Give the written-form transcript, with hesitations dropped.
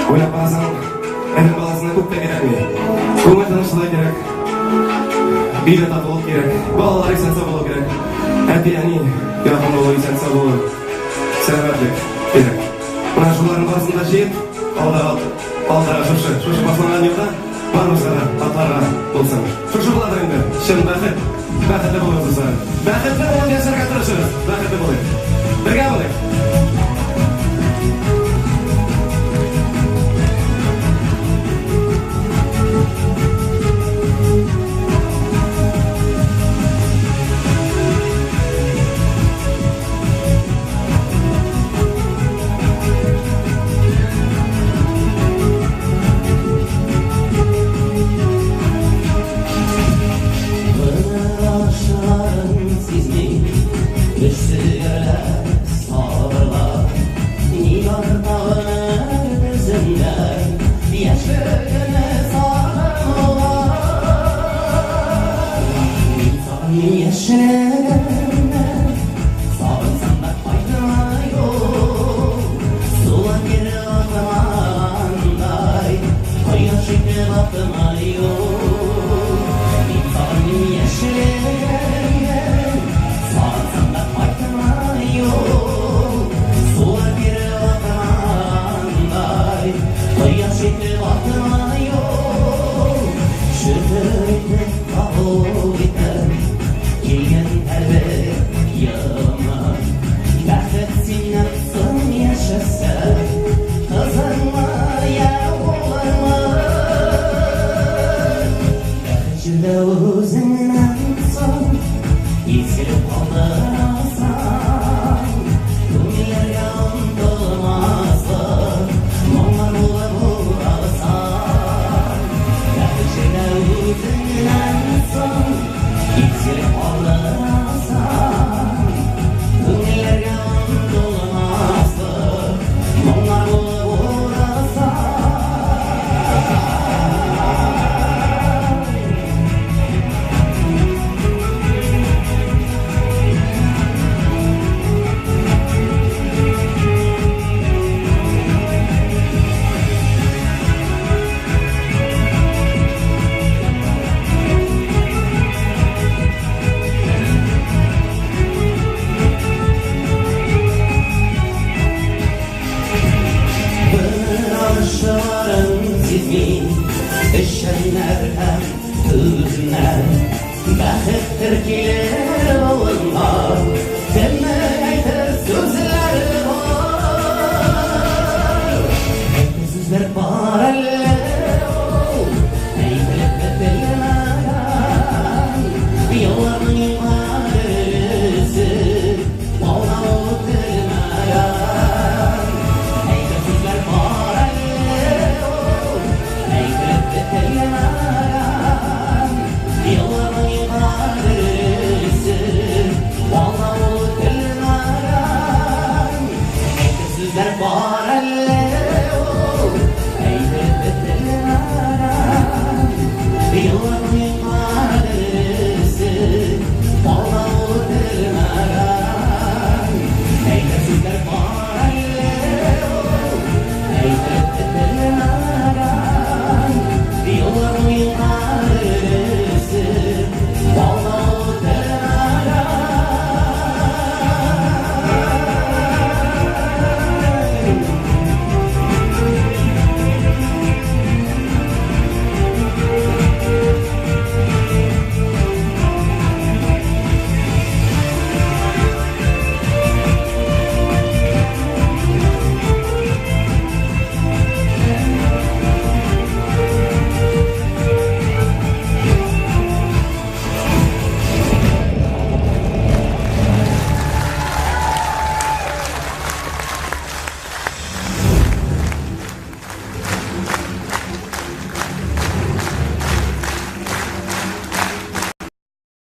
Уйлап карасаң, адәм баласына күп тә кирәкми. Күңел тынычлыгы кирәк. Өйдә татулык кирәк. Балалар исән-сау булу кирәк. Әти-әни якын булу, исән-сау булу, сәламәтлек кирәк. Менә шуларның барысын да җыеп, алдагы алдагы шушы, шушы башланган елда барыбызга да атларга булсын. Шушы буладыр инде чын бәхет. Бәхетле булыгыз, дуслар. Бәхетле булып яшәргә тырышыгыз. Бәхетле булыйк. Бергә булыйк. Гомер ашыгарын сизми,